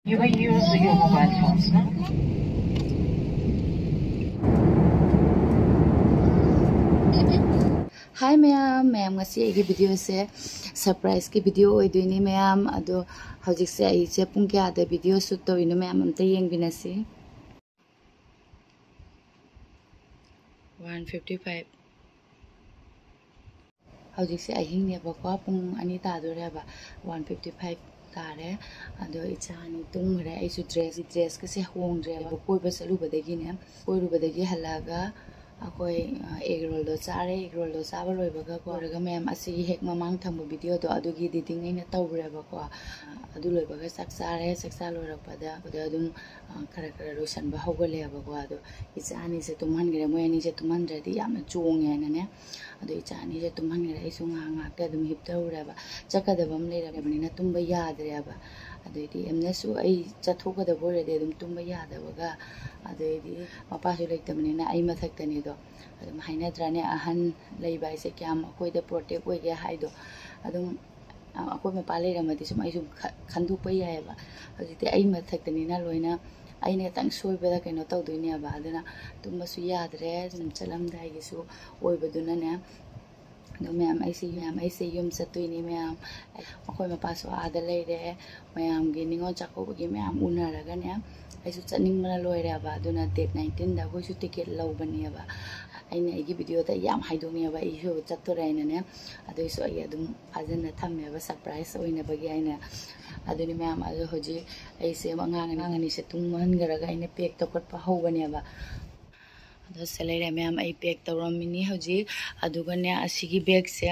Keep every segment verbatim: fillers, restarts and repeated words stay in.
You may use your mobile phones now. ꯍꯥꯏ ꯃꯌꯥꯝ, ꯃꯌꯥꯝ ꯉꯁꯤ ꯑꯩꯒꯤ ꯚꯤꯗꯤꯑꯣꯁꯦ ꯁꯔꯄ꯭ꯔꯥꯏꯁꯀꯤ ꯚꯤꯗꯤꯑꯣ ꯑꯣꯏꯗꯣꯏꯅꯤ ꯃꯌꯥꯝ꯫ ꯑꯗꯣ ꯍꯧꯖꯤꯛꯁꯦ ꯑꯩꯁꯦ ꯄꯨꯡ ꯀꯌꯥꯗ ꯚꯤꯗꯤꯑꯣ ꯁꯨꯠ ꯇꯧꯔꯤꯅꯣ ꯃꯌꯥꯝ ꯑꯝꯇ ꯌꯦꯡꯕꯤꯅꯁꯤ꯫ One fifty five꯫ ꯍꯧꯖꯤꯛꯁꯦ ꯑꯍꯤꯡꯅꯦꯕꯀꯣ, ꯄꯨꯡ ꯑꯅꯤ ꯇꯥꯗꯣꯔꯦꯕ, one fifty five ꯇꯥꯔꯦ꯫ ꯑꯗꯣ ꯏꯆꯥ ꯑꯅꯤ ꯇꯨꯝꯈ꯭ꯔꯦ꯫ ꯑꯩꯁꯨ ꯗ꯭ꯔꯦꯁ ꯗ꯭ꯔꯦꯁꯀꯁꯦ ꯍꯣꯡꯗ꯭ꯔꯦꯕ, ꯀꯣꯏꯕ ꯆꯠꯂꯨꯕꯗꯒꯤꯅꯦ꯫ ꯀꯣꯏꯔꯨꯕꯗꯒꯤ ꯍꯜꯂꯛꯑꯒ ꯑꯩꯈꯣꯏ ꯑꯦꯒ ꯔꯣꯜꯗꯣ ꯆꯥꯔꯦ꯫ ꯑꯦꯒ ꯔꯣꯜꯗꯣ ꯆꯥꯕ ꯂꯣꯏꯕꯒ ꯀꯣꯏꯔꯒ ꯃꯌꯥꯝ ꯑꯁꯤꯒꯤ ꯍꯦꯛ ꯃꯃꯥꯡ ꯊꯪꯕ ꯚꯤꯗꯤꯑꯣꯗꯣ ꯑꯗꯨꯒꯤ ꯏꯗꯤꯇꯤꯡ ꯑꯩꯅ ꯇꯧꯈ꯭ꯔꯦꯕꯀꯣ꯫ ꯑꯗꯨ ꯂꯣꯏꯕꯒ ꯆꯥꯛ ꯆꯥꯔꯦ꯫ ꯆꯥꯛ ꯆꯥ ꯂꯣꯏꯔꯛꯄꯗ ꯑꯗꯨꯗ ꯑꯗꯨꯝ ꯈꯔ ꯈꯔ ꯂꯣꯏꯁꯟꯕ ꯍꯧꯒꯠꯂꯦꯕꯀꯣ꯫ ꯑꯗꯣ ꯏꯆꯥ ꯑꯅꯤꯁꯦ ꯇꯨꯝꯍꯟꯈ꯭ꯔꯦ꯫ ꯃꯣꯏ ꯑꯅꯤꯁꯦ ꯇꯨꯝꯍꯟꯗ꯭ꯔꯗꯤ ꯌꯥꯝꯅ ꯆꯣꯡꯉꯦ ꯍꯥꯏꯅꯅꯦ꯫ ꯑꯗꯣ ꯏꯆꯥ ꯑꯅꯤꯁꯦ ꯇꯨꯝꯍꯟꯈ꯭ꯔꯦ꯫ ꯑꯩꯁꯨ ꯉꯥꯏꯍꯥꯛ ꯉꯥꯏꯍꯥꯛꯇ ꯑꯗꯨꯝ ꯍꯤꯞꯊꯔꯨꯔꯦꯕ꯫ ꯆꯠꯀꯗꯕ ꯑꯃ ꯂꯩꯔꯕꯅꯤꯅ ꯇꯨꯝꯕ ꯌꯥꯗ꯭ꯔꯦꯕ꯫ ꯑꯗꯩꯗꯤ ꯑꯦꯝꯅꯁꯨ ꯑꯩ ꯆꯠꯊꯣꯛꯀꯗꯕ ꯑꯣꯏꯔꯗꯤ ꯑꯗꯨꯝ ꯇꯨꯝꯕ ꯌꯥꯗꯕꯒ, ꯑꯗꯩꯗꯤ ꯃꯄꯥꯁꯨ ꯂꯩꯇꯕꯅꯤꯅ ꯑꯩ ꯃꯊꯛꯇꯅꯤꯗꯣ꯫ ꯑꯗꯨꯝ ꯍꯥꯏꯅꯗ꯭ꯔꯥꯅꯦ, ꯑꯍꯟ ꯂꯩꯕ ꯍꯥꯏꯁꯦ ꯀꯌꯥꯝ ꯑꯩꯈꯣꯏꯗ ꯄ꯭ꯔꯣꯇꯦꯛ ꯑꯣꯏꯒꯦ ꯍꯥꯏꯗꯣ꯫ ꯑꯗꯨꯝ ꯑꯩꯈꯣꯏ ꯃꯄꯥ ꯂꯩꯔꯝꯃꯗꯤ ꯁꯨꯝ ꯑꯩꯁꯨ ꯈꯟꯗꯣꯛꯄ ꯌꯥꯏꯑꯕ꯫ ꯍꯧꯖꯤꯛꯇꯤ ꯑꯩ ꯃꯊꯛꯇꯅꯤꯅ ꯂꯣꯏꯅ ꯑꯩꯅ ꯈꯤꯇꯪ ꯁꯣꯏꯕꯗ ꯀꯩꯅꯣ ꯇꯧꯗꯣꯏꯅꯦꯕ꯫ ꯑꯗꯨꯅ ꯇꯨꯝꯕꯁꯨ ꯌꯥꯗ꯭ꯔꯦ꯫ ꯁꯨꯝ ꯆꯠꯂꯝꯗꯥꯏꯒꯤꯁꯨ ꯑꯣꯏꯕꯗꯨꯅꯅꯦ꯫ ꯑꯗꯣ ꯃꯌꯥꯝ ꯑꯩꯁꯦ ꯃꯌꯥꯝ ꯑꯩꯁꯦ ꯌꯨꯝ ꯆꯠꯇꯣꯏꯅꯦ ꯃꯌꯥꯝ꯫ ꯑꯩꯈꯣꯏ ꯃꯄꯥꯁꯨ ꯑꯥꯗ ꯂꯩꯔꯦ꯫ ꯃꯌꯥꯝꯒꯤ ꯅꯤꯉꯣꯜ ꯆꯥꯛꯀꯧꯕꯒꯤ ꯃꯌꯥꯝ ꯎꯅꯔꯒꯅꯦ꯫ ꯑꯩꯁꯨ ꯆꯠꯅꯤꯡꯕꯅ ꯂꯣꯏꯔꯦꯕ꯫ ꯑꯗꯨꯅ date nineteenꯗ ꯑꯩꯈꯣꯏꯁꯨ ꯇꯤꯀꯦꯠ ꯂꯧꯕꯅꯦꯕ꯫ ꯑꯩꯅ ꯑꯩꯒꯤ ꯚꯤꯗꯤꯑꯣꯗ ꯌꯥꯝ ꯍꯥꯏꯗꯣꯛꯅꯤꯡꯉꯦꯕ ꯑꯩꯁꯨ ꯆꯠꯇꯣꯔꯦ ꯍꯥꯏꯅꯅꯦ꯫ ꯑꯗꯨꯏꯁꯨ ꯑꯩ ꯑꯗꯨꯝ ꯐꯥꯖꯟꯅ ꯊꯝꯃꯦꯕ ꯁꯔꯄ꯭ꯔꯥꯏꯁ ꯑꯣꯏꯅꯕꯒꯤ ꯍꯥꯏꯅ꯫ ꯑꯗꯨꯅꯤ ꯃꯌꯥꯝ, ꯑꯗꯣ ꯍꯧꯖꯤꯛ ꯑꯩꯁꯦ ꯑꯉꯥꯡ ꯑꯉꯥꯡ ꯑꯅꯤꯁꯦ ꯇꯨꯝꯍꯟꯈ꯭ꯔꯒ ꯑꯩꯅ ꯄꯦꯛ ꯇꯧꯈꯠꯄ ꯍꯧꯕꯅꯦꯕ꯫ ꯑꯗꯣ ꯁꯤꯗ ꯂꯩꯔꯦ ꯃꯌꯥꯝ, ꯑꯩ ꯄꯦꯛ ꯇꯧꯔꯝꯃꯤꯅꯤ ꯍꯧꯖꯤꯛ꯫ ꯑꯗꯨꯒꯅꯦ ꯑꯁꯤꯒꯤ ꯕꯦꯒꯁꯦ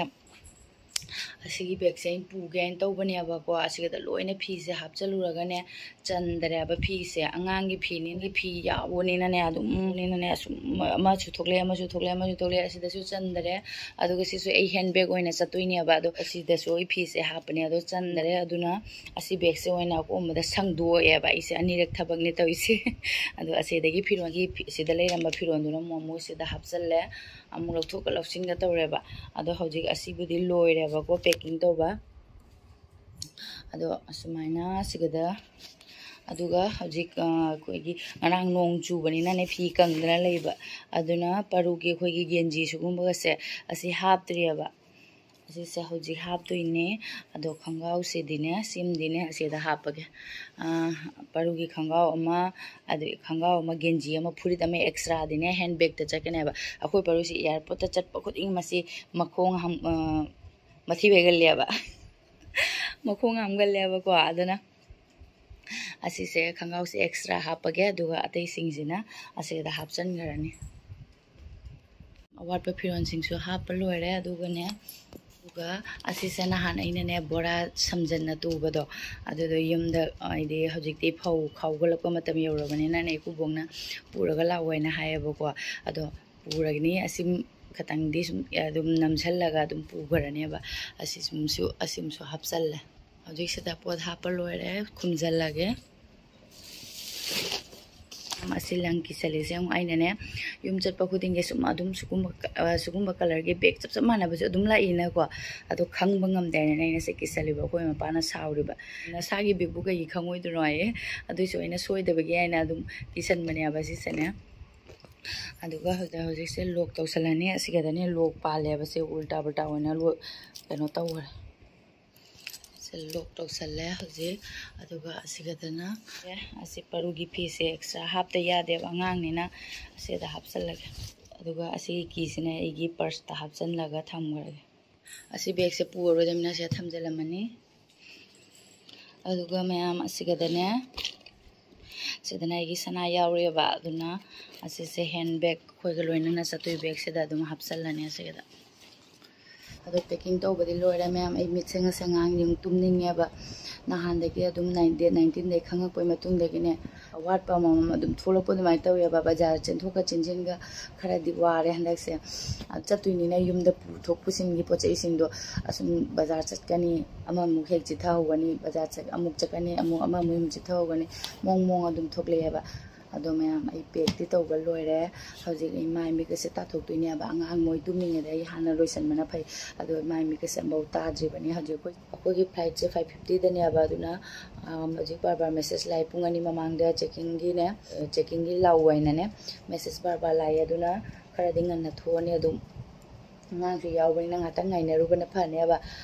ꯑꯁꯤꯒꯤ ꯕꯦꯒꯁꯦ ꯑꯩꯅ ꯄꯨꯒꯦ ꯍꯥꯏꯅ ꯇꯧꯕꯅꯦꯕꯀꯣ꯫ ꯑꯁꯤꯒꯗ ꯂꯣꯏꯅ ꯐꯤꯁꯦ ꯍꯥꯞꯆꯜꯂꯨꯔꯒꯅꯦ ꯆꯟꯗꯔꯦꯕ ꯐꯤꯁꯦ꯫ ꯑꯉꯥꯡꯒꯤ ꯐꯤꯅꯤꯅ ꯐꯤ ꯌꯥꯎꯕꯅꯤꯅꯅꯦ ꯑꯗꯨꯝ ꯅꯤꯅꯅꯦ ꯑꯁꯨꯝ ꯑꯃꯁꯨ ꯊꯣꯛꯂꯛꯑꯦ, ꯑꯃꯁꯨ ꯊꯣꯛꯂꯛꯑꯦ, ꯑꯃꯁꯨ ꯊꯣꯛꯂꯛꯑꯦ꯫ ꯑꯁꯤꯗꯁꯨ ꯆꯟꯗꯔꯦ꯫ ꯑꯗꯨꯒ ꯁꯤꯁꯨ ꯑꯩ ꯍꯦꯟ ꯕꯦꯒ ꯑꯣꯏꯅ ꯆꯠꯇꯣꯏꯅꯦꯕ꯫ ꯑꯗꯣ ꯑꯁꯤꯗꯁꯨ ꯑꯩ ꯐꯤꯁꯦ ꯍꯥꯞꯄꯅꯦ, ꯑꯗꯣ ꯆꯟꯗꯔꯦ꯫ ꯑꯗꯨꯅ ꯑꯁꯤ ꯕꯦꯒꯁꯦ ꯑꯣꯏꯅ ꯑꯀꯣꯟꯕꯗ ꯁꯪꯗꯣꯛꯑꯦꯕ꯫ ꯑꯩꯁꯦ ꯑꯅꯤꯔꯛ ꯊꯕꯛꯅꯦ ꯇꯧꯔꯤꯁꯦ꯫ ꯑꯗꯣ ꯑꯁꯤꯗꯒꯤ ꯐꯤꯔꯣꯟꯒꯤ ꯐꯤ-, ꯁꯤꯗ ꯂꯩꯔꯝꯕ ꯐꯤꯔꯣꯟꯗꯨꯅ ꯑꯃꯨꯛ ꯑꯃꯨꯛ ꯁꯤꯗ ꯍꯥꯞꯆꯜꯂꯦ꯫ ꯑꯃꯨꯛ ꯂꯧꯊꯣꯛꯀ ꯂꯧꯁꯤꯟꯒ ꯇꯧꯔꯦꯕ꯫ ꯑꯗꯣ ꯍꯧꯖꯤꯛ ꯑꯁꯤꯕꯨꯗꯤ ꯂꯣꯏꯔꯦꯕꯀꯣ packing ꯇꯧꯕ꯫ ꯑꯗꯣ ꯑꯁꯨꯃꯥꯏꯅ ꯁꯤꯒꯗ ꯑꯗꯨꯒ ꯍꯧꯖꯤꯛ ꯑꯩꯈꯣꯏꯒꯤ ꯉꯔꯥꯡ ꯅꯣꯡ ꯆꯨꯕꯅꯤꯅꯅꯦ, ꯐꯤ ꯀꯪꯗꯅ ꯂꯩꯕ, ꯑꯗꯨꯅ ꯄꯔꯨꯒꯤ ꯑꯩꯈꯣꯏꯒꯤ ꯒꯦꯟꯖꯤ ꯁꯤꯒꯨꯝꯕꯒꯁꯦ ꯑꯁꯤ ꯍꯥꯞꯇ꯭ꯔꯤꯑꯕ꯫ ꯑꯁꯤꯁꯦ ꯍꯧꯖꯤꯛ ꯍꯥꯞꯇꯣꯏꯅꯦ꯫ ꯑꯗꯣ ꯈꯣꯡꯒ꯭ꯔꯥꯎꯁꯤꯗꯤꯅꯦ, ꯁꯤꯝꯗꯤꯅꯦ ꯑꯁꯤꯗ ꯍꯥꯞꯄꯒꯦ꯫ ꯄꯔꯨꯒꯤ ꯈꯣꯡꯒ꯭ꯔꯥꯎ ꯑꯃ, ꯑꯗꯩ ꯈꯣꯡꯒ꯭ꯔꯥꯎ ꯑꯃ, ꯒꯦꯟꯖꯤ ꯑꯃ, ꯐꯨꯔꯤꯠ ꯑꯃ ꯑꯦꯛꯁꯇ꯭ꯔꯥꯗꯤꯅꯦ ꯍꯦꯟ ꯕꯦꯒꯇ ꯆꯠꯀꯅꯦꯕ꯫ ꯑꯩꯈꯣꯏ ꯄꯔꯨꯁꯤ ꯑꯦꯌꯥꯔꯄꯣꯔꯠꯇ ꯆꯠꯄ ꯈꯨꯗꯤꯡ ꯃꯁꯤ ꯃꯈꯣꯡ ꯃꯊꯤ ꯐꯩꯒꯜꯂꯦꯕ꯫ ꯃꯈꯣꯡ ꯍꯥꯝꯒꯜꯂꯦꯕꯀꯣ꯫ ꯑꯗꯨꯅ ꯑꯁꯤꯁꯦ, ꯈꯣꯡꯒ꯭ꯔꯥꯎꯁꯦ ꯑꯦꯛꯁꯇ꯭ꯔꯥ ꯍꯥꯞꯄꯒꯦ, ꯑꯗꯨꯒ ꯑꯇꯩꯁꯤꯡꯁꯤꯅ ꯑꯁꯤꯗ ꯍꯥꯞꯆꯤꯟꯈ꯭ꯔꯅꯤ꯫ ꯑꯋꯥꯠꯄ ꯐꯤꯔꯣꯜꯁꯤꯡꯁꯨ ꯍꯥꯞꯄ ꯂꯣꯏꯔꯦ꯫ ꯑꯗꯨꯒꯅꯦ, ꯑꯗꯨꯒ ꯑꯁꯤꯁꯦ ꯅꯍꯥꯟ ꯑꯩꯅꯅꯦ ꯕꯣꯔꯥ ꯁꯝꯖꯟꯅ ꯇꯨꯕꯗꯣ, ꯑꯗꯨꯗꯣ ꯌꯨꯝꯗ, ꯍꯥꯏꯗꯤ ꯍꯧꯖꯤꯛꯇꯤ ꯐꯧ ꯈꯥꯎꯒꯠꯂꯛꯄ ꯃꯇꯝ ꯌꯧꯔꯕꯅꯤꯅꯅꯦ, ꯏꯀꯨꯕꯣꯛꯅ ꯄꯨꯔꯒ ꯂꯥꯛꯑꯣ ꯍꯥꯏꯅ ꯍꯥꯏꯌꯦꯕꯀꯣ꯫ ꯑꯗꯣ ꯄꯨꯔꯒꯅꯤ꯫ ꯑꯁꯤ ꯈꯇꯪꯗꯤ ꯁꯨꯝ ꯑꯗꯨꯝ ꯅꯝꯁꯤꯜꯂꯒ ꯑꯗꯨꯝ ꯄꯨꯈ꯭ꯔꯅꯦꯕ꯫ ꯑꯁꯤꯁꯨ, ꯑꯁꯤꯃꯁꯨ ꯍꯥꯞꯆꯜꯂꯦ꯫ ꯍꯧꯖꯤꯛꯁꯤꯗ ꯄꯣꯠ ꯍꯥꯞꯄ ꯂꯣꯏꯔꯦ, ꯈꯨꯝꯖꯤꯜꯂꯒꯦ꯫ ꯑꯁꯤ ꯂꯪ ꯀꯤꯁꯜꯂꯤꯁꯦ ꯑꯃꯨꯛ ꯑꯩꯅꯅꯦ, ꯌꯨꯝ ꯆꯠꯄ ꯈꯨꯗꯤꯡꯒꯤ ꯁꯨꯝ ꯑꯗꯨꯝ ꯁꯤꯒꯨꯝꯕ, ꯁꯤꯒꯨꯝꯕ ꯀꯂꯔꯒꯤ ꯕꯦꯒ ꯆꯞ ꯆꯞ ꯃꯥꯟꯅꯕꯁꯦ ꯑꯗꯨꯝ ꯂꯥꯛꯏꯅꯀꯣ꯫ ꯑꯗꯣ ꯈꯪꯕ ꯉꯝꯗꯦ ꯍꯥꯏꯅ ꯑꯩꯅ ꯁꯤ ꯀꯤꯁꯜꯂꯤꯕ꯫ ꯑꯩꯈꯣꯏ ꯃꯄꯥꯅ ꯁꯥꯎꯔꯤꯕ, "ꯅꯁꯥꯒꯤ ꯕꯦꯒꯄꯨ ꯀꯩꯒꯤ ꯈꯪꯉꯣꯏꯗꯣꯏꯅꯣ?" ꯍꯥꯏꯌꯦ꯫ ꯑꯗꯨꯏꯁꯨ ꯑꯩꯅ ꯁꯣꯏꯗꯕꯒꯤ ꯍꯥꯏꯅ ꯑꯗꯨꯝ ꯀꯤꯁꯟꯕꯅꯦꯕ ꯁꯤꯁꯦꯅꯦ꯫ ꯑꯗꯨꯒ ꯍꯧꯖꯤꯛ, ꯍꯧꯖꯤꯛꯁꯦ ꯂꯣꯛ ꯇꯧꯁꯜꯂꯅꯤ꯫ ꯑꯁꯤꯒꯗꯅꯦ ꯂꯣꯛ ꯄꯥꯜꯂꯦꯕ, ꯁꯤ ꯎꯜꯇꯥ ꯄꯨꯜꯇꯥ ꯑꯣꯏꯅ ꯂꯣꯛ, ꯀꯩꯅꯣ ꯇꯧꯈ꯭ꯔꯦ꯫ ꯁꯤ ꯂꯣꯛ ꯇꯧꯁꯜꯂꯦ ꯍꯧꯖꯤꯛ꯫ ꯑꯗꯨꯒ ꯑꯁꯤꯒꯗꯅ ꯑꯁꯤ ꯄꯔꯨꯒꯤ ꯐꯤꯁꯦ ꯑꯦꯛꯁꯇ꯭ꯔꯥ ꯍꯥꯞꯇ ꯌꯥꯗꯦꯕ, ꯑꯉꯥꯡꯅꯤꯅ꯫ ꯑꯁꯤꯗ ꯍꯥꯞꯆꯜꯂꯒꯦ꯫ ꯑꯗꯨꯒ ꯑꯁꯤꯒꯤ ꯀꯤꯁꯤꯅ ꯑꯩꯒꯤ ꯄꯔꯁꯇ ꯍꯥꯞꯆꯜꯂꯒ ꯊꯝꯈ꯭ꯔꯒꯦ꯫ ꯑꯁꯤ ꯕꯦꯒꯁꯦ ꯄꯨꯔꯔꯣꯏꯗꯕꯅꯤꯅ ꯁꯤꯗ ꯊꯝꯖꯤꯜꯂꯝꯃꯅꯤ꯫ ꯑꯗꯨꯒ ꯃꯌꯥꯝ ꯑꯁꯤꯒꯗꯅꯦ, ꯁꯤꯗꯅ ꯑꯩꯒꯤ ꯁꯅꯥ ꯌꯥꯎꯔꯤꯑꯕ, ꯑꯗꯨꯅ ꯑꯁꯤꯁꯦ ꯍꯦꯟ ꯕꯦꯒ ꯑꯩꯈꯣꯏꯒ ꯂꯣꯏꯅꯅ ꯆꯠꯇꯣꯏ ꯕꯦꯒꯁꯤꯗ ꯑꯗꯨꯝ ꯍꯥꯞꯆꯜꯂꯅꯤ ꯑꯁꯤꯒꯤꯗ꯫ ꯑꯗꯣ ꯄꯦꯀꯤꯡ ꯇꯧꯕꯗꯤ ꯂꯣꯏꯔꯦ ꯃꯌꯥꯝ꯫ ꯑꯩ ꯃꯤꯠꯁꯦ ꯉꯁꯤ ꯉꯥꯡꯗꯤ ꯑꯗꯨꯝ ꯇꯨꯝꯅꯤꯡꯉꯦꯕ꯫ ꯅꯍꯥꯟꯗꯒꯤ ꯑꯗꯨꯝ ꯅꯥꯏꯟ, ꯗꯦꯠ ꯅꯥꯏꯟꯇꯤꯟꯗꯒꯤ ꯈꯪꯉꯛꯄꯩ ꯃꯇꯨꯡꯗꯒꯤꯅꯦ, ꯑꯋꯥꯠꯄ ꯑꯃꯃꯝ ꯑꯗꯨꯝ ꯊꯣꯛꯂꯛꯄ ꯑꯗꯨꯃꯥꯏꯅ ꯇꯧꯋꯦꯕ꯫ ꯕꯖꯥꯔ ꯆꯦꯟꯊꯣꯛꯀ ꯆꯦꯟꯁꯤꯟꯒ ꯈꯔꯗꯤ ꯋꯥꯔꯦ ꯍꯟꯗꯛꯁꯦ꯫ ꯑ, ꯆꯠꯇꯣꯏꯅꯤꯅ ꯌꯨꯝꯗ ꯄꯨꯊꯣꯛ ꯄꯨꯁꯤꯟꯒꯤ ꯄꯣꯠ ꯆꯩꯁꯤꯡꯗꯣ ꯑꯁꯨꯝ ꯕꯖꯥꯔ ꯆꯠꯀꯅꯤ, ꯑꯃꯃꯨꯛ ꯍꯦꯛ ꯆꯤꯊꯍꯧꯒꯅꯤ, ꯕꯖꯥꯔ ꯆꯠ-, ꯑꯃꯨꯛ ꯆꯠꯀꯅꯤ, ꯑꯃꯨꯛ ꯑꯃꯃꯨꯛ ꯍꯦꯛ ꯆꯤꯊꯍꯧꯒꯅꯤ, ꯃꯑꯣꯡ ꯃꯑꯣꯡ ꯑꯗꯨꯝ ꯊꯣꯛꯂꯛꯑꯦꯕ꯫ ꯑꯗꯣ ꯃꯌꯥꯝ, ꯑꯩ ꯄꯦꯛꯇꯤ ꯇꯧꯕ ꯂꯣꯏꯔꯦ꯫ ꯍꯧꯖꯤꯛ ꯑꯩ ꯃꯥꯏ ꯃꯤꯠꯀꯁꯦ ꯇꯥꯊꯣꯛꯇꯣꯏꯅꯦꯕ꯫ ꯑꯉꯥꯡ ꯃꯣꯏ ꯇꯨꯝꯃꯤꯉꯩꯗ ꯑꯩ ꯍꯥꯟꯅ ꯂꯣꯏꯁꯟꯕꯅ ꯐꯩ꯫ ꯑꯗꯣ ꯃꯥꯏ ꯃꯤꯠꯀꯁꯦ ꯑꯃꯐꯥꯎ ꯇꯥꯗ꯭ꯔꯤꯕꯅꯤ꯫ ꯍꯧꯖꯤꯛ ꯑꯩꯈꯣꯏ, ꯑꯩꯈꯣꯏꯒꯤ flightꯁꯦ five fiftyꯗꯅꯦꯕ꯫ ꯑꯗꯨꯅ, ꯑꯝ, ꯍꯧꯖꯤꯛ ꯕꯥꯔ ꯕꯥꯔ message ꯂꯥꯛꯑꯦ꯫ ꯄꯨꯡ ꯑꯅꯤ ꯃꯃꯥꯡꯗ checkingꯒꯤꯅꯦ, checkingꯒꯤ ꯂꯥꯛꯎ ꯍꯥꯏꯅꯅꯦ message ꯕꯥꯔ ꯕꯥꯔ ꯂꯥꯛꯑꯦ꯫ ꯑꯗꯨꯅ ꯈꯔꯗꯤ ꯉꯟꯅ ꯊꯣꯛꯑꯅꯤ꯫ ꯑꯗꯨꯝ ꯑꯉꯥꯡꯁꯨ ꯌꯥꯎꯕꯅꯤꯅ ꯉꯥꯛꯇꯪ ꯉꯥꯏꯅꯔꯨꯕꯅ ꯐꯅꯦꯕ꯫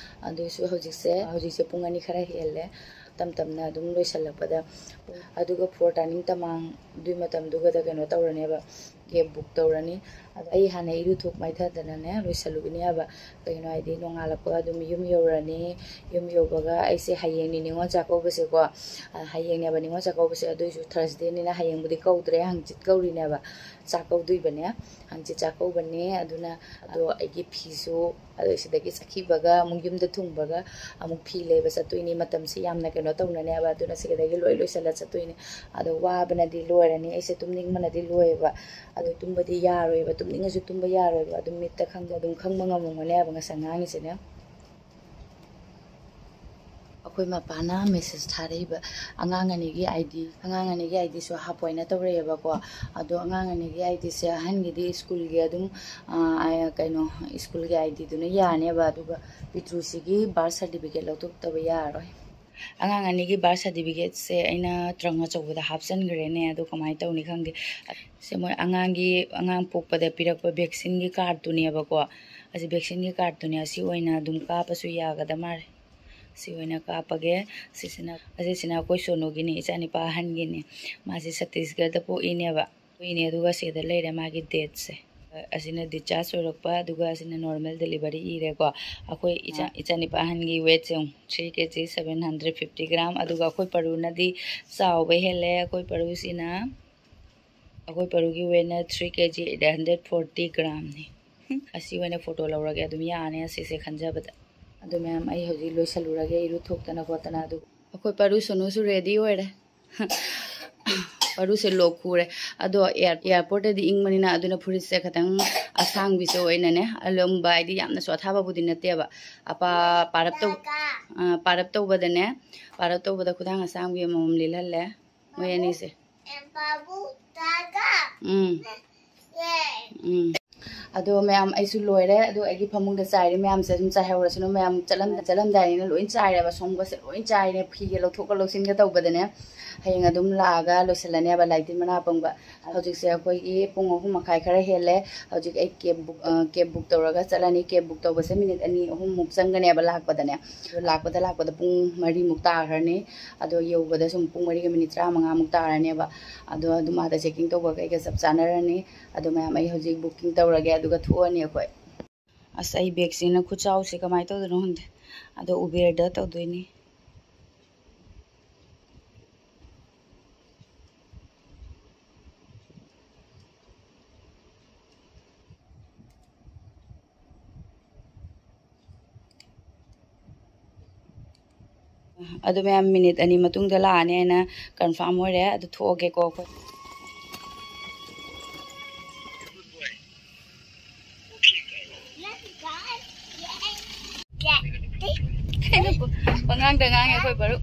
ꯑꯗꯨꯁꯨ ꯍꯧꯖꯤꯛꯁꯦ, ꯍꯧꯖꯤꯛꯁꯦ ꯄꯨꯡ ꯑꯅꯤ ꯈꯔ ꯍꯦꯜꯂꯦ꯫ ꯇꯞ ꯇꯞꯅ ꯑꯗꯨꯝ ꯂꯣꯏꯁꯜꯂꯛꯄꯗ꯫ ꯑꯗꯨꯒ four turning ꯇꯃꯥꯡ ꯑꯗꯨꯏ ꯃꯇꯝꯗꯨꯒꯗ ꯀꯩꯅꯣ ꯇꯧꯔꯅꯦꯕ, cab book ꯇꯧꯔꯅꯤ꯫ ꯑꯗꯣ ꯑꯩ ꯍꯥꯟꯅ ꯏꯔꯨꯊꯣꯛ ꯃꯥꯏꯊꯗꯅꯅꯦ ꯂꯣꯏꯁꯜꯂꯨꯒꯅꯤ ꯍꯥꯏꯕ꯫ ꯀꯩꯒꯤꯅꯣ ꯍꯥꯏꯗꯤ ꯅꯣꯡꯉꯥꯜꯂꯛꯄ ꯑꯗꯨꯝ ꯌꯨꯝ ꯌꯧꯔꯅꯤ꯫ ꯌꯨꯝ ꯌꯧꯕꯒ ꯑꯩꯁꯦ ꯍꯌꯦꯡꯅꯤ ꯅꯤꯉꯣꯜ ꯆꯥꯛꯀꯧꯕꯁꯦꯀꯣ꯫ ꯑ, ꯍꯌꯦꯡꯅꯦꯕ ꯅꯤꯉꯣꯜ ꯆꯥꯛꯀꯧꯕꯁꯦ꯫ ꯑꯗꯨꯏꯁꯨ Thursdayꯅꯤꯅ ꯍꯌꯦꯡꯕꯨꯗꯤ ꯀꯧꯗ꯭ꯔꯦ, ꯍꯪꯆꯤꯠ ꯀꯧꯔꯤꯅꯦꯕ꯫ ꯆꯥꯛꯀꯧꯗꯣꯏꯕꯅꯦ, ꯍꯪꯆꯤꯠ ꯆꯥꯛꯀꯧꯕꯅꯦ꯫ ꯑꯗꯨꯅ ꯑꯗꯣ ꯑꯩꯒꯤ ꯐꯤꯁꯨ, ꯑꯗꯣ ꯁꯤꯗꯒꯤ ꯆꯠꯈꯤꯕꯒ ꯑꯃꯨꯛ ꯌꯨꯝꯗ ꯊꯨꯡꯕꯒ ꯑꯃꯨꯛ ꯐꯤ ꯂꯩꯕ ꯆꯠꯇꯣꯏꯅꯤ꯫ ꯃꯇꯝꯁꯤ ꯌꯥꯝꯅ ꯀꯩꯅꯣ ꯇꯧꯅꯅꯦꯕ꯫ ꯑꯗꯨꯅ ꯁꯤꯗꯒꯤ ꯂꯣꯏ ꯂꯣꯏꯁꯤꯜꯂ ꯆꯠꯇꯣꯏꯅꯤ꯫ ꯑꯗꯣ ꯋꯥꯕꯅꯗꯤ ꯂꯣꯏꯔꯅꯤ, ꯑꯩꯁꯦ ꯇꯨꯝꯅꯤꯡꯕꯅꯗꯤ ꯂꯣꯏꯔꯦꯕ꯫ ꯑꯗꯣ ꯇꯨꯝꯕꯗꯤ ꯌꯥꯔꯣꯏꯕ, ꯇꯨꯝꯅꯤꯡꯉꯁꯨ ꯇꯨꯝꯕ ꯌꯥꯔꯣꯏꯕ꯫ ꯑꯗꯨꯝ ꯃꯤꯠꯇ ꯈꯪꯗꯦ, ꯑꯗꯨꯝ ꯈꯪꯕ ꯉꯝꯃꯝꯒꯅꯦꯕ ꯉꯁꯥꯏ ꯉꯥꯡꯉꯤꯁꯤꯅꯦ꯫ ꯑꯩꯈꯣꯏ ꯃꯄꯥꯅ message ꯊꯥꯔꯛꯏꯕ꯫ ꯑꯉꯥꯡ ꯑꯅꯤꯒꯤ ID, ꯑꯉꯥꯡ ꯑꯅꯤꯒꯤ IDꯁꯨ ꯍꯥꯞꯄꯣꯏꯅ ꯇꯧꯔꯛꯑꯦꯕꯀꯣ꯫ ꯑꯗꯣ ꯑꯉꯥꯡ ꯑꯅꯤꯒꯤ IDꯁꯦ, ꯑꯍꯟꯒꯤꯗꯤ ꯁ꯭ꯀꯨꯜꯒꯤ ꯑꯗꯨꯝ, ꯑ, ꯑ, ꯀꯩꯅꯣ, ꯁ꯭ꯀꯨꯜꯒꯤ IDꯗꯨꯅ ꯌꯥꯅꯦꯕ꯫ ꯑꯗꯨꯒ ꯄꯤꯇ꯭ꯔꯨꯁꯤꯒꯤ birth certificate ꯂꯧꯊꯣꯛꯇꯕ ꯌꯥꯔꯔꯣꯏ꯫ ꯑꯉꯥꯡ ꯑꯅꯤꯒꯤ birth certificateꯁꯦ ꯑꯩꯅ trunk ꯑꯆꯧꯕꯗ ꯍꯥꯞꯆꯤꯟꯈ꯭ꯔꯦꯅꯦ꯫ ꯑꯗꯣ ꯀꯃꯥꯏꯅ ꯇꯧꯅꯤ ꯈꯪꯗꯦ꯫ ꯁꯦ ꯃꯣꯏ ꯑꯉꯥꯡꯒꯤ, ꯑꯉꯥꯡ ꯄꯣꯛꯄꯗ ꯄꯤꯔꯛꯄ vaccineꯒꯤ cardꯇꯨꯅꯦꯕꯀꯣ꯫ ꯑꯁꯤ vaccineꯒꯤ cardꯇꯨꯅꯦ꯫ ꯑꯁꯤ ꯑꯣꯏꯅ ꯑꯗꯨꯝ ꯀꯥꯞꯄꯁꯨ ꯌꯥꯒꯗ ꯃꯥꯜꯂꯦ꯫ ꯁꯤ ꯑꯣꯏꯅ ꯀꯥꯞꯄꯒꯦ꯫ ꯁꯤꯁꯤꯅ, ꯑꯁꯤꯁꯤꯅ ꯑꯩꯈꯣꯏ ꯁꯣꯅꯨꯒꯤꯅꯤ, ꯏꯆꯥꯅꯨꯄꯥ ꯑꯍꯟꯒꯤꯅꯤ꯫ ꯃꯥꯁꯦ ꯁꯠꯇꯤꯁꯒꯔꯗ ꯄꯣꯛꯏꯅꯦꯕ꯫ ꯄꯣꯛꯏꯅꯦ, ꯑꯗꯨꯒ ꯁꯤꯗ ꯂꯩꯔꯦ ꯃꯥꯒꯤ dateꯁꯦ꯫ ꯑꯁꯤꯅ discharge ꯑꯣꯏꯔꯛꯄ, ꯑꯗꯨꯒ ꯑꯁꯤꯅ normal delivery ꯏꯔꯦꯀꯣ꯫ ꯑꯩꯈꯣꯏ ꯏꯆꯥ, ꯏꯆꯥꯅꯨꯄꯥ ꯑꯍꯟꯒꯤ weightꯁꯦ ꯌꯦꯡꯉꯨ, three kg seven hundred fifty gram꯫ ꯑꯗꯨꯒ ꯑꯩꯈꯣꯏ ꯄꯔꯨꯅꯗꯤ ꯆꯥꯎꯕ ꯍꯦꯜꯂꯦ꯫ ꯑꯩꯈꯣꯏ ꯄꯔꯨꯁꯤꯅ, ꯑꯩꯈꯣꯏ ꯄꯔꯨꯒꯤ weightꯅ three kg eight hundred forty gramꯅꯤ꯫ ꯑꯁꯤ ꯑꯣꯏꯅ photo ꯂꯧꯔꯒꯦ, ꯑꯗꯨꯝ ꯌꯥꯅꯤ ꯑꯁꯤꯁꯦ ꯈꯟꯖꯕꯗ꯫ ꯑꯗꯨ ꯃꯌꯥꯝ, ꯑꯩ ꯍꯧꯖꯤꯛ ꯂꯣꯏꯁꯜꯂꯨꯔꯒꯦ, ꯏꯔꯨ ꯊꯣꯛꯇꯅ ꯈꯣꯠꯇꯅ꯫ ꯑꯗꯨ ꯑꯩꯈꯣꯏ ꯄꯔꯨ ꯁꯣꯅꯨꯁꯨ ready ꯑꯣꯏꯔꯦ꯫ ꯄꯔꯨꯁꯦ ꯂꯣꯛ ꯈꯨꯔꯦ꯫ ꯑꯗꯣ air-, airportꯇꯗꯤ ꯏꯪꯕꯅꯤꯅ, ꯑꯗꯨꯅ ꯐꯨꯔꯤꯠꯁꯦ ꯈꯤꯇꯪ ꯑꯁꯥꯡꯕꯤꯁꯦ ꯑꯣꯏꯅꯅꯦ, ꯑꯂꯨꯝꯕ ꯍꯥꯏꯗꯤ ꯌꯥꯝꯅꯁꯨ ꯑꯊꯥꯕꯕꯨꯗꯤ ꯅꯠꯇꯦꯕ꯫ ꯑꯄꯥ-, ꯄꯥꯔꯞ ꯇꯧ-, ꯑ, ꯄꯥꯔꯞ ꯇꯧꯕꯗꯅꯦ, ꯄꯥꯔꯞ ꯇꯧꯕꯗ ꯈꯨꯗꯥꯡ ꯑꯁꯥꯡꯕꯤ ꯑꯃꯃꯝ ꯂꯤꯠꯍꯜꯂꯦ ꯃꯣꯏ ꯑꯅꯤꯁꯦ꯫ ꯎꯝ꯫ ꯎꯝ꯫ ꯑꯗꯣ ꯃꯌꯥꯝ, ꯑꯩꯁꯨ ꯂꯣꯏꯔꯦ꯫ ꯑꯗꯣ ꯑꯩꯒꯤ ꯐꯃꯨꯡꯗ ꯆꯥꯏꯔꯤ ꯃꯌꯥꯝꯁꯦ ꯑꯗꯨꯝ ꯆꯥꯏꯍꯧꯔꯁꯅꯨ꯫ ꯃꯌꯥꯝ ꯆꯠꯂꯝ-, ꯆꯠꯂꯝꯗꯥꯏꯅꯤꯅ ꯂꯣꯏ ꯆꯥꯏꯔꯦꯕ꯫ ꯁꯣꯝꯒꯁꯦ ꯂꯣꯏ ꯆꯥꯏꯔꯦ꯫ ꯐꯤꯒ ꯂꯧꯊꯣꯛꯀ ꯂꯧꯁꯤꯟꯒ ꯇꯧꯕꯗꯅꯦ꯫ ꯍꯌꯦꯡ ꯑꯗꯨꯝ ꯂꯥꯛꯑꯒ ꯂꯣꯏꯁꯤꯜꯂꯅꯦꯕ ꯂꯥꯏ ꯇꯤꯟ ꯃꯅꯥ ꯄꯪꯕ꯫ ꯍꯧꯖꯤꯛꯁꯦ ꯑꯩꯈꯣꯏꯒꯤ ꯄꯨꯡ ꯑꯍꯨꯝ ꯃꯈꯥꯏ ꯈꯔ ꯍꯦꯜꯂꯦ꯫ ꯍꯧꯖꯤꯛ ꯑꯩ ꯀꯦꯕ ꯕꯨꯛ, ꯑ, ꯀꯦꯕ ꯕꯨꯛ ꯇꯧꯔꯒ ꯆꯠꯂꯅꯤ꯫ ꯀꯦꯕ ꯕꯨꯛ ꯇꯧꯕꯁꯦ ꯃꯤꯅꯤꯠ ꯑꯅꯤ ꯑꯍꯨꯝꯃꯨꯛ ꯆꯪꯒꯅꯦꯕ ꯂꯥꯛꯄꯗꯅꯦ꯫ ꯑꯗꯣ ꯂꯥꯛꯄꯗ, ꯂꯥꯛꯄꯗ ꯄꯨꯡ ꯃꯔꯤꯃꯨꯛ ꯇꯥꯈ꯭ꯔꯅꯤ꯫ ꯑꯗꯣ ꯌꯧꯕꯗ ꯁꯨꯝ ꯄꯨꯡ ꯃꯔꯤꯒ ꯃꯤꯅꯤꯠ ꯇꯔꯥꯃꯉꯥꯃꯨꯛ ꯇꯥꯔꯅꯦꯕ꯫ ꯑꯗꯣ ꯑꯗꯨꯝ ꯑꯥꯗ ꯆꯦꯛꯀꯤꯡ ꯇꯧꯕ ꯀꯩꯒ ꯆꯞ ꯆꯥꯅꯔꯅꯤ꯫ ꯑꯗꯣ ꯃꯌꯥꯝ, ꯑꯩ ꯍꯧꯖꯤꯛ ꯕꯨꯀꯤꯡ ꯇꯧꯔꯒꯦ, ꯑꯗꯨꯒ ꯊꯣꯛꯑꯅꯤ ꯑꯩꯈꯣꯏ꯫ ꯑꯁ, ꯑꯩ ꯕꯦꯒꯁꯤꯅ ꯈꯨꯆꯥꯎꯁꯦ ꯀꯃꯥꯏꯅ ꯇꯧꯗꯣꯏꯅꯣ ꯈꯪꯗꯦ꯫ ꯑꯗꯣ ꯎꯕꯦꯔꯗ ꯇꯧꯗꯣꯏꯅꯤ꯫ ꯑꯗꯨ ꯃꯌꯥꯝ ꯃꯤꯅꯤꯠ ꯑꯅꯤ ꯃꯇꯨꯡꯗ ꯂꯥꯛꯑꯅꯤ ꯍꯥꯏꯅ ꯀꯟꯐꯥꯔꯝ ꯑꯣꯏꯔꯦ꯫ ꯑꯗꯨ ꯊꯣꯛꯑꯒꯦꯀꯣ ꯑꯩꯈꯣꯏ꯫ ꯀꯩꯅꯣ ꯄꯉꯥꯡꯗ ꯉꯥꯡꯉꯦ ꯑꯩꯈꯣꯏ ꯕꯔꯨ꯫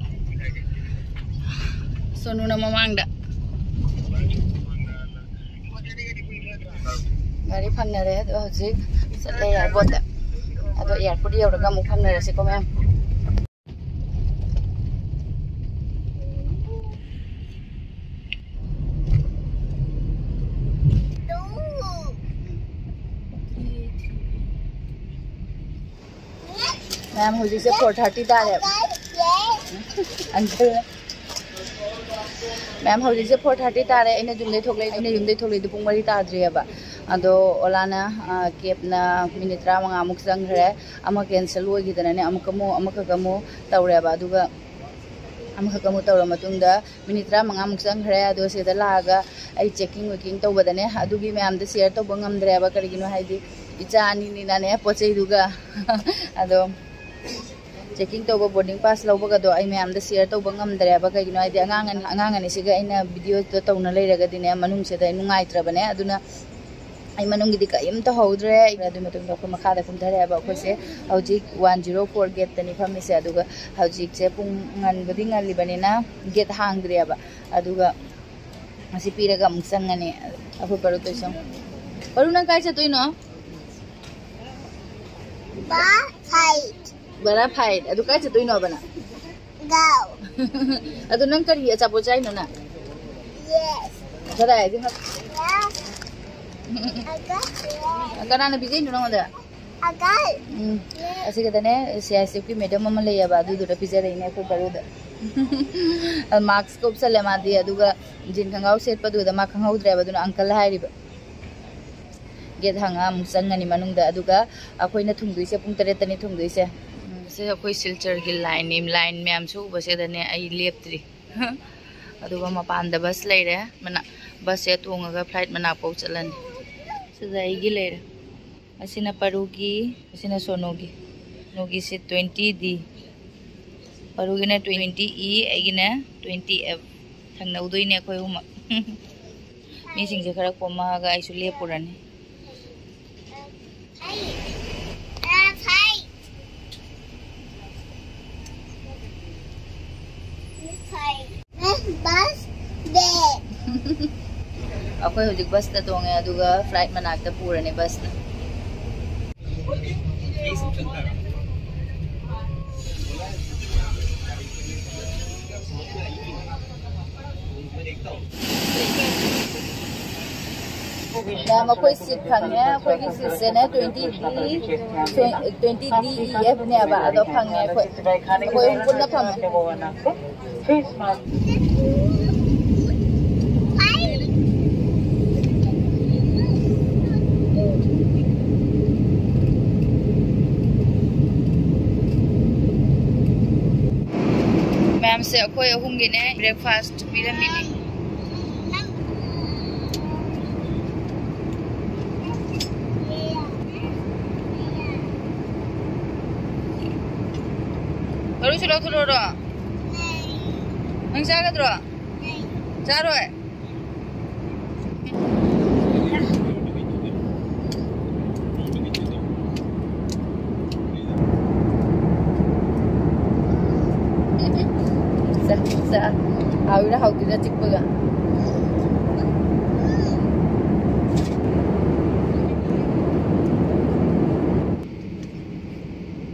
ꯁꯣꯅꯨꯅ ꯃꯃꯥꯡꯗ꯫ ꯒꯥꯔꯤ ꯐꯪꯅꯔꯦ꯫ ꯑꯗꯣ ꯍꯧꯖꯤꯛ ꯆꯠꯂꯦ ꯑꯦꯌꯥꯔꯄꯣꯔꯠꯇ꯫ ꯑꯗꯣ ꯑꯦꯌꯥꯔꯄꯣꯔꯠ ꯌꯧꯔꯒ ꯑꯃꯨꯛ ꯐꯪꯅꯔꯁꯤꯀꯣ ꯃꯌꯥꯝ꯫ ꯃꯌꯥꯝ, ꯍꯧꯖꯤꯛꯁꯦ ꯐꯣꯔ ꯊꯥꯔꯇꯤ ꯇꯥꯔꯦ꯫ ꯑꯪꯀꯜ꯫ ꯃꯌꯥꯝ, ꯍꯧꯖꯤꯛꯁꯦ ꯐꯣꯔ ꯊꯥꯔꯇꯤ ꯇꯥꯔꯦ꯫ ꯑꯩꯅ ꯌꯨꯝꯗꯩ ꯊꯣꯛꯂꯛꯏ, ꯑꯩꯅ ꯌꯨꯝꯗꯩ ꯊꯣꯛꯂꯛꯏꯗꯣ ꯄꯨꯡ ꯃꯔꯤ ꯇꯥꯗ꯭ꯔꯤꯑꯕ꯫ ꯑꯗꯣ ꯑꯣꯂꯥꯅ, ꯑ, ꯀꯦꯞꯅ ꯃꯤꯅꯤꯠ ꯇꯔꯥꯃꯉꯥꯃꯨꯛ ꯆꯪꯈ꯭ꯔꯦ꯫ ꯑꯃ ꯀꯦꯟꯁꯦꯜ ꯑꯣꯏꯈꯤꯗꯅꯅꯦ, ꯑꯃꯨꯛꯀ ꯑꯃꯨꯛ, ꯑꯃꯈꯛ ꯑꯃꯨꯛ ꯇꯧꯔꯦꯕ꯫ ꯑꯗꯨꯒ ꯑꯃꯈꯛ ꯑꯃꯨꯛ ꯇꯧꯔ ꯃꯇꯨꯡꯗ ꯃꯤꯅꯤꯠ ꯇꯔꯥꯃꯉꯥꯃꯨꯛ ꯆꯪꯈ꯭ꯔꯦ꯫ ꯑꯗꯣ ꯁꯤꯗ ꯂꯥꯛꯑꯒ ꯑꯩ ꯆꯦꯛꯀꯤꯡ ꯋꯦꯛꯀꯤꯡ ꯇꯧꯕꯗꯅꯦ, ꯑꯗꯨꯒꯤ ꯃꯌꯥꯝꯗꯣ ꯁꯤꯌꯔ ꯇꯧꯕ ꯉꯝꯗ꯭ꯔꯦꯕ꯫ ꯀꯔꯤꯒꯤꯅꯣ ꯍꯥꯏꯗꯤ, ꯏꯆꯥ ꯑꯅꯤꯅꯤꯅꯅꯦ, ꯄꯣꯠ ꯆꯩꯗꯨꯒ꯫ ꯑꯗꯣ ꯆꯦꯛꯀꯤꯡ ꯇꯧꯕ, ꯕꯣꯔꯗꯤꯡ ꯄꯥꯁ ꯂꯧꯕꯒꯗꯣ ꯑꯩ ꯃꯌꯥꯝꯗ ꯁꯤꯌꯔ ꯇꯧꯕ ꯉꯝꯗ꯭ꯔꯦꯕ꯫ ꯀꯩꯒꯤꯅꯣ ꯍꯥꯏꯗꯤ, ꯑꯉꯥꯡ ꯑꯅꯤ, ꯑꯉꯥꯡ ꯑꯅꯤꯁꯤꯒ ꯑꯩꯅ ꯚꯤꯗꯤꯑꯣꯗꯣ ꯇꯧꯅ ꯂꯩꯔꯒꯗꯤꯅꯦ, ꯃꯅꯨꯡꯁꯤꯗ ꯑꯩ ꯅꯨꯡꯉꯥꯏꯇ꯭ꯔꯕꯅꯦ꯫ ꯑꯗꯨꯅ ꯑꯩ ꯃꯅꯨꯡꯒꯤꯗꯤ ꯀꯔꯤꯝꯇ ꯍꯧꯗ꯭ꯔꯦ꯫ ꯑꯗꯨꯒꯤ ꯃꯇꯨꯡꯗ ꯑꯩꯈꯣꯏ ꯃꯈꯥꯗ ꯀꯨꯝꯊꯔꯛꯑꯦꯕ꯫ ꯑꯩꯈꯣꯏꯁꯦ ꯍꯧꯖꯤꯛ ꯋꯥꯟ ꯖꯤꯔꯣ ꯐꯣꯔ ꯒꯦꯠꯇꯅꯤ ꯐꯝꯃꯤꯁꯦ꯫ ꯑꯗꯨꯒ ꯍꯧꯖꯤꯛꯁꯦ ꯄꯨꯡ ꯉꯟꯕꯨꯗꯤ ꯉꯜꯂꯤꯕꯅꯤꯅ ꯒꯦꯠ ꯍꯥꯡꯗ꯭ꯔꯤꯑꯕ꯫ ꯑꯗꯨꯒ ꯃꯁꯤ ꯄꯤꯔꯒ ꯑꯃꯨꯛ ꯆꯪꯉꯅꯤ ꯑꯩꯈꯣꯏ ꯄꯔꯨ ꯇꯣꯏꯁꯪ꯫ ꯄꯔꯨ, ꯅꯪ ꯀꯥꯏ ꯆꯠꯇꯣꯏꯅꯣ? ꯕꯥ ꯐꯥꯏꯠ꯫ ꯕꯔꯥ ꯐꯥꯏꯠ꯫ ꯑꯗꯨ ꯀꯥꯏ ꯆꯠꯇꯣꯏꯅꯣꯕ ꯅꯪ? ꯒꯥꯎ꯫ ꯑꯗꯨ ꯅꯪ ꯀꯔꯤ ꯑꯆꯥꯄꯣꯠ ꯆꯥꯏꯅꯣ ꯅꯪ? ꯌꯦꯁ꯫ ꯀꯗꯥꯏꯗꯤ ꯍꯛ- ꯌꯦꯁ꯫ ꯑꯒ ꯌꯦꯁ꯫ ꯀꯅꯥꯅ ꯄꯤꯖꯩꯅꯣ ꯅꯪꯉꯣꯟꯗ? ꯑꯒ ꯎꯝ꯫ Yes. ꯑꯁꯤꯒꯗꯅꯦ C I C ꯑꯦꯐꯀꯤ madam ꯑꯃ ꯂꯩꯌꯦꯕ, ꯑꯗꯨꯗꯨꯅ ꯄꯤꯖꯔꯛꯏꯅꯦ ꯑꯩꯈꯣꯏ ꯄꯔꯨꯗ꯫ ꯃꯥꯛꯁꯀ ꯎꯞꯁꯜꯂꯦ ꯃꯥꯗꯤ, ꯑꯗꯨꯒ ꯖꯤꯟ ꯈꯣꯡꯒ꯭ꯔꯥꯎ ꯁꯦꯠꯄꯗꯨꯗ ꯃꯥ ꯈꯪꯍꯧꯗ꯭ꯔꯦꯕ, ꯑꯗꯨꯅ ꯑꯪꯀꯜ ꯍꯥꯏꯔꯤꯕ꯫ ꯒꯦꯠ ꯍꯥꯡꯉ ꯑꯃꯨꯛ ꯆꯪꯉꯅꯤ ꯃꯅꯨꯡꯗ, ꯑꯗꯨꯒ ꯑꯩꯈꯣꯏꯅ ꯊꯨꯡꯗꯣꯏꯁꯦ ꯄꯨꯡ ꯇꯔꯦꯠꯇꯅꯤ ꯊꯨꯡꯗꯣꯏꯁꯦ꯫ ꯎꯝ, ꯁꯤ ꯑꯩꯈꯣꯏ ꯁꯤꯜꯆꯔꯒꯤ ꯂꯥꯏꯟꯅꯤ꯫ ꯂꯥꯏꯟ ꯃꯌꯥꯝꯁꯨ ꯎꯕꯁꯤꯗꯅꯦ ꯑꯩ ꯂꯦꯞꯇ꯭ꯔꯤ꯫ ꯑꯗꯨꯒ ꯃꯄꯥꯟꯗ ꯕꯁ ꯂꯩꯔꯦ꯫ ꯃꯅꯥ-, ꯕꯁꯁꯦ ꯇꯣꯡꯉꯒ ꯐ꯭ꯂꯥꯏꯠ ꯃꯅꯥꯛꯐꯥꯎ ꯆꯠꯂꯅꯤ꯫ ꯁꯤꯗ ꯑꯩꯒꯤ ꯂꯩꯔꯦ꯫ ꯑꯁꯤꯅ ꯄꯔꯨꯒꯤ, ꯑꯁꯤꯅ ꯁꯣꯅꯨꯒꯤ꯫ ꯁꯣꯅꯨꯒꯤꯁꯤ ꯇ꯭ꯋꯦꯟꯇꯤ ꯗꯤ꯫ ꯄꯔꯨꯒꯤꯅ ꯇ꯭ꯋꯦꯟꯇꯤ ꯏ, ꯑꯩꯒꯤꯅ ꯇ꯭ꯋꯦꯟꯇꯤ ꯑꯦꯐ꯫ ꯊꯪꯅꯧꯗꯣꯏꯅꯦ ꯑꯩꯈꯣꯏ ꯑꯍꯨꯝꯃꯛ꯫ ꯃꯤꯁꯤꯡꯁꯦ ꯈꯔ ꯀꯣꯝꯃꯛꯑꯒ ꯑꯩꯁꯨ ꯂꯦꯞꯄꯨꯔꯅꯤ꯫ ꯑꯩꯈꯣꯏ ꯍꯧꯖꯤꯛ ꯕꯁꯇ ꯇꯣꯡꯉꯦ, ꯑꯗꯨꯒ ꯐ꯭ꯂꯥꯏꯠ ꯃꯅꯥꯛꯇ ꯄꯨꯔꯅꯤ ꯕꯁꯅ꯫ ꯃꯈꯣꯏ ꯁꯤꯠ ꯐꯪꯉꯦ꯫ ꯑꯩꯈꯣꯏꯒꯤ ꯁꯤꯠꯁꯦꯅꯦ ꯇ꯭ꯋꯦꯟꯇꯤ ꯗꯤ, ꯇ꯭ꯋꯦꯟꯇꯤ ꯗꯤ ꯏ ꯑꯦꯐꯅꯦꯕ꯫ ꯑꯗꯣ ꯐꯪꯉꯦ ꯑꯩꯈꯣꯏ꯫ ꯑꯩꯈꯣꯏ ꯑꯍꯨꯝ ꯄꯨꯟꯅ ꯐꯝꯃꯦ꯫ ꯃꯌꯥꯝꯁꯦ ꯑꯩꯈꯣꯏ ꯑꯍꯨꯝꯒꯤꯅꯦ ꯕ꯭ꯔꯦꯛꯐꯥꯁ ꯄꯤꯔꯝꯃꯤꯅꯤ꯫ ꯃꯔꯨꯁꯨ ꯂꯧꯊꯣꯔꯛꯑꯣꯔꯣ? ꯅꯪ ꯆꯥꯒꯗ꯭ꯔꯣ? ꯆꯥꯔꯣꯏ? ꯆꯥ, ꯆꯥ꯫ ꯍꯥꯎꯔꯤꯔꯥ ꯍꯥꯎꯇ꯭ꯔꯤꯔꯥ ꯆꯤꯛꯄꯒ꯫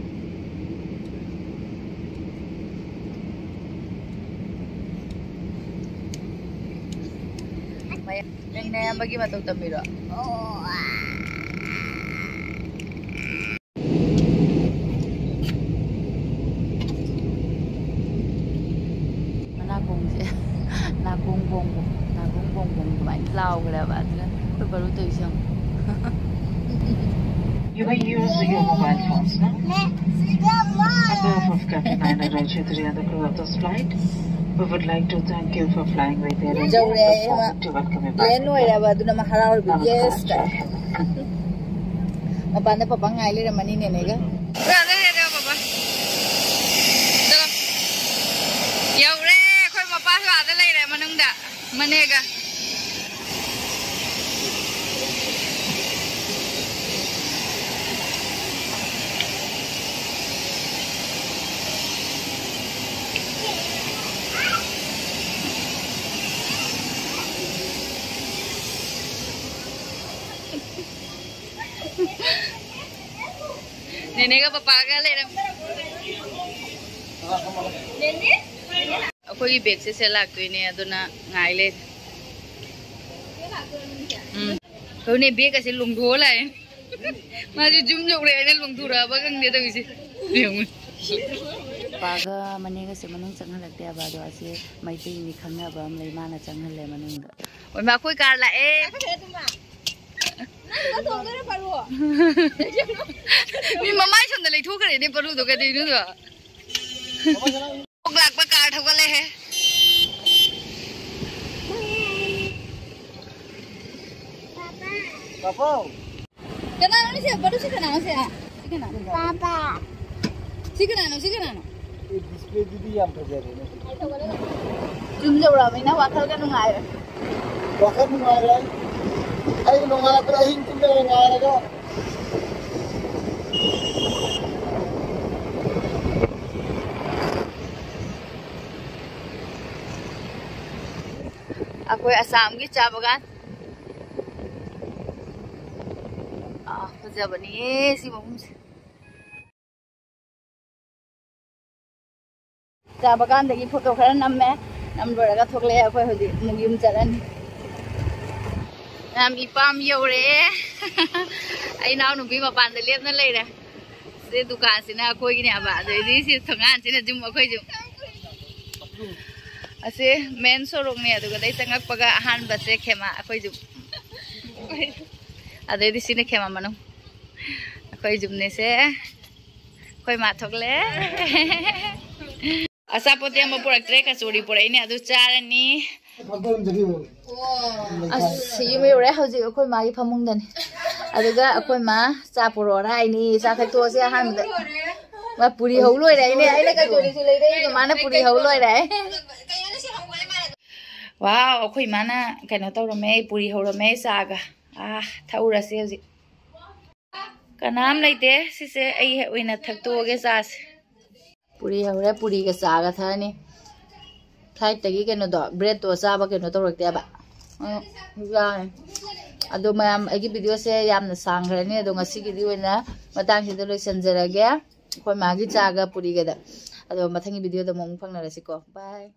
ꯅꯪ ꯅꯌꯥꯝꯕꯒꯤ ꯃꯇꯧ ꯇꯝꯃꯤꯔꯣ? ꯃꯅꯥꯀꯣꯡꯁꯦ ꯅꯥꯀꯣꯡ ꯕꯣꯡ ꯕꯣꯡ, ꯅꯥꯀꯣꯡ ꯕꯣꯡ ꯕꯣꯡ ꯑꯗꯨꯃꯥꯏꯅ ꯂꯥꯎꯈ꯭ꯔꯦꯕ꯫ ꯑꯗꯨꯅ ꯑꯩꯈꯣꯏ ꯕꯥꯔꯨ ꯇꯧꯔꯤꯁꯦ ꯌꯦꯡꯉꯣ꯫ You may use your mobile phones now. On behalf of Captain Aina Roy Chaudhary and the crew of this flight, we would like to thank you for flying with Air India. ꯌꯧꯔꯦ, ꯏꯃꯥ꯫ Look forward to welcoming back. ꯂꯦꯟ ꯑꯣꯏꯔꯦꯕ, ꯑꯗꯨꯅ ꯃꯥ ꯍꯔꯥꯎꯔꯤꯕ꯫ ꯅꯃꯁꯀꯥꯔ, yes ꯀꯥꯏ꯫ ꯖꯥꯏ ꯍꯤꯟꯗ꯫ ꯃꯄꯥꯟꯗ papa ꯉꯥꯏ ꯂꯩꯔꯝꯃꯅꯤ, ꯅꯦꯅꯦꯒ꯫ ꯆꯠꯂꯣ, ꯆꯠꯂꯣ, ꯆꯠꯂꯣ, ꯄꯄꯥ꯫ ꯆꯠꯂꯣ꯫ ꯌꯧꯔꯦ, ꯑꯩꯈꯣꯏ ꯃꯄꯥꯁꯨ ꯑꯥꯗ ꯂꯩꯔꯦ ꯃꯅꯨꯡꯗ꯫ ꯃꯅꯦꯒ꯫ ꯅꯦꯅꯦꯒ ꯄꯄꯥꯒ ꯂꯩꯔꯝ꯫ ꯑꯩꯈꯣꯏꯒꯤ ꯕꯦꯒꯁꯦ ꯁꯦ ꯂꯥꯛꯇꯣꯏꯅꯦ, ꯑꯗꯨꯅ ꯉꯥꯏ ꯂꯩꯔꯦ꯫ ꯎꯝ꯫ ꯑꯩꯈꯣꯏꯅꯦ ꯕꯦꯒ ꯑꯁꯦ ꯂꯣꯡꯊꯣꯛꯑ ꯂꯥꯛꯑꯦ꯫ ꯃꯥꯁꯨ ꯌꯨꯝ ꯌꯧꯔꯦ ꯍꯥꯏꯅ ꯂꯣꯡꯊꯣꯔꯛꯑꯕ ꯈꯪꯗꯦ ꯇꯧꯔꯤꯁꯦ꯫ ꯌꯦꯡꯉꯨ꯫ ꯄꯥꯒ ꯃꯅꯦꯒꯁꯦ ꯃꯅꯨꯡ ꯆꯪꯍꯜꯂꯛꯇꯦ ꯍꯥꯏꯕ, ꯑꯗꯣ ꯑꯁꯤ ꯃꯩꯇꯩ ꯃꯤ ꯈꯪꯅꯕ ꯑꯃ ꯂꯩ, ꯃꯥꯅ ꯆꯪꯍꯜꯂꯦ ꯃꯅꯨꯡꯗ꯫ ꯑꯣꯏꯃꯥ, ꯑꯩꯈꯣꯏ ꯀꯥꯔ ꯂꯥꯛꯑꯦ꯫ ꯃꯤ ꯃꯃꯥꯏ ꯁꯣꯝꯗ ꯂꯩꯊꯣꯛꯈ꯭ꯔꯦꯅꯦ ꯄꯔꯨꯗꯣ, ꯀꯩꯗꯧꯅꯣꯗꯣ? ꯀꯣꯛ ꯂꯥꯛꯄ ꯀꯥꯔ ꯊꯧꯒꯠꯂꯦꯍꯦ꯫ ꯄꯥꯄꯥ꯫ ꯀꯅꯥꯅꯣ ꯁꯤ? ꯕꯂꯨ, ꯁꯤ ꯀꯅꯥꯅꯣ ꯁꯤ? ꯁꯤ ꯀꯅꯥꯅꯣ? ꯄꯥꯄꯥ꯫ ꯁꯤ ꯀꯅꯥꯅꯣ? ꯁꯤ ꯀꯅꯥꯅꯣ? ꯑꯦ, ꯗꯤꯁꯄ꯭ꯂꯦꯗꯨꯗꯤ ꯌꯥꯝ ꯐꯖꯔꯦꯅꯦ꯫ ꯌꯨꯝ ꯌꯧꯔꯛꯑꯕꯅꯤꯅ ꯋꯥꯈꯜꯒ ꯅꯨꯡꯉꯥꯏꯔꯦ꯫ ꯋꯥꯈꯜ ꯅꯨꯡꯉꯥꯏꯔꯦ꯫ ꯑꯩ ꯅꯣꯡꯉꯥꯜꯂꯛꯄꯗ ꯑꯍꯤꯡ ꯇꯨꯝꯗꯅ ꯉꯥꯏꯔꯒ꯫ ꯑꯩꯈꯣꯏ ꯑꯁꯥꯝꯒꯤ ꯆꯥ ꯕꯒꯥꯟ꯫ ꯑꯥ, ꯐꯖꯕꯅꯤꯌꯦ ꯁꯤ ꯃꯐꯝꯁꯦ꯫ ꯆꯥ ꯕꯒꯥꯟꯗꯒꯤ ꯐꯣꯇꯣ ꯈꯔ ꯅꯝꯃꯦ꯫ ꯅꯝ ꯂꯣꯏꯔꯒ ꯊꯣꯛꯂꯛꯑꯦ꯫ ꯑꯩꯈꯣꯏ ꯍꯧꯖꯤꯛ ꯑꯃꯨꯛ ꯌꯨꯝ ꯆꯠꯂꯅꯤ꯫ ꯃꯌꯥꯝ ꯏꯄꯥꯝ ꯌꯧꯔꯦ꯫ ꯑꯩ ꯏꯅꯥꯎꯅꯨꯄꯤ ꯃꯄꯥꯟꯗ ꯂꯦꯞꯅ ꯂꯩꯔꯦ꯫ ꯁꯤ ꯗꯨꯀꯥꯟꯁꯤꯅ ꯑꯩꯈꯣꯏꯒꯤꯅꯦꯕ, ꯑꯗꯩꯗꯤ ꯁꯤ ꯊꯣꯡꯒꯥꯟꯁꯤꯅ ꯌꯨꯝ ꯑꯩꯈꯣꯏ ꯌꯨꯝ꯫ ꯑꯁꯤ ꯃꯦꯟ ꯁꯣꯔꯣꯛꯅꯦ, ꯑꯗꯨꯒ ꯑꯗꯩ ꯆꯪꯉꯛꯄꯒ ꯑꯍꯥꯟꯕꯁꯦ ꯈꯦꯃꯥ ꯑꯩꯈꯣꯏ ꯌꯨꯝ꯫ ꯑꯗꯩꯗꯤ ꯁꯤꯅ ꯈꯦꯃꯥ ꯃꯅꯨꯡ꯫ ꯑꯩꯈꯣꯏ ꯌꯨꯝꯅꯦꯁꯦ꯫ ꯑꯩꯈꯣꯏ ꯃꯥ ꯊꯣꯛꯂꯦ꯫ ꯑꯆꯥꯄꯣꯠꯇꯤ ꯑꯃ ꯄꯨꯔꯛꯇ꯭ꯔꯦ, ꯀꯆꯣꯔꯤ ꯄꯨꯔꯛꯏꯅꯦ, ꯑꯗꯨ ꯆꯥꯔꯅꯤ꯫ ꯑꯁ, ꯌꯨꯝ ꯌꯧꯔꯦ꯫ ꯍꯧꯖꯤꯛ ꯑꯩꯈꯣꯏ ꯃꯥꯒꯤ ꯐꯃꯨꯡꯗꯅꯤ꯫ ꯑꯗꯨꯒ ꯑꯩꯈꯣꯏ ꯃꯥ ꯆꯥ ꯄꯨꯔꯛꯑꯣꯔ ꯍꯥꯏꯅꯤ꯫ ꯆꯥ ꯊꯛꯇꯣꯛꯑꯁꯦ ꯑꯍꯥꯟꯕꯗ꯫ ꯃꯥ ꯄꯨꯔꯤ ꯍꯧ ꯂꯣꯏꯔꯦ꯫ ꯑꯩꯅ, ꯑꯩꯅ ꯀꯆꯣꯔꯤꯁꯨ ꯂꯩꯔꯛꯏ, ꯃꯥꯅ ꯄꯨꯔꯤ ꯍꯧ ꯂꯣꯏꯔꯦ꯫ ꯋꯥꯎ, ꯑꯩꯈꯣꯏ ꯏꯃꯥꯅ ꯀꯩꯅꯣ ꯇꯧꯔꯝꯃꯦ, ꯄꯨꯔꯤ ꯍꯧꯔꯝꯃꯦ ꯆꯥꯒ꯫ ꯑꯥ, ꯊꯛꯎꯔꯁꯦ ꯍꯧꯖꯤꯛ꯫ ꯀꯅꯥꯝ ꯂꯩꯇꯦ꯫ ꯁꯤꯁꯦ ꯑꯩ ꯑꯣꯏꯅ ꯊꯛꯇꯣꯛꯑꯒꯦ ꯆꯥꯁꯦ꯫ ꯄꯨꯔꯤ ꯍꯧꯔꯦ, ꯄꯨꯔꯤꯒ ꯆꯥꯒ ꯊꯛꯑꯅꯤ꯫ Flightꯇꯒꯤ ꯀꯩꯅꯣꯗꯣ, breadꯇꯣ ꯆꯥꯕ ꯀꯩꯅꯣ ꯇꯧꯔꯛꯇꯦꯕ꯫ ꯎꯝ, ꯌꯥꯔꯦ꯫ ꯑꯗꯣ ꯃꯌꯥꯝ, ꯑꯩꯒꯤ videoꯁꯦ ꯌꯥꯝꯅ ꯁꯥꯡꯈ꯭ꯔꯅꯤ꯫ ꯑꯗꯣ ꯉꯁꯤꯒꯤꯗꯤ ꯑꯣꯏꯅ ꯃꯇꯥꯡꯁꯤꯗ ꯂꯣꯏꯁꯤꯟꯖꯔꯒꯦ꯫ ꯑꯩꯈꯣꯏ ꯃꯥꯒꯤ ꯆꯥꯒ ꯄꯨꯔꯤꯒꯗ꯫ ꯑꯗꯣ ꯃꯊꯪꯒꯤ videoꯗ ꯑꯃꯨꯛ ꯐꯪꯅꯔꯁꯤꯀꯣ꯫ Bye꯫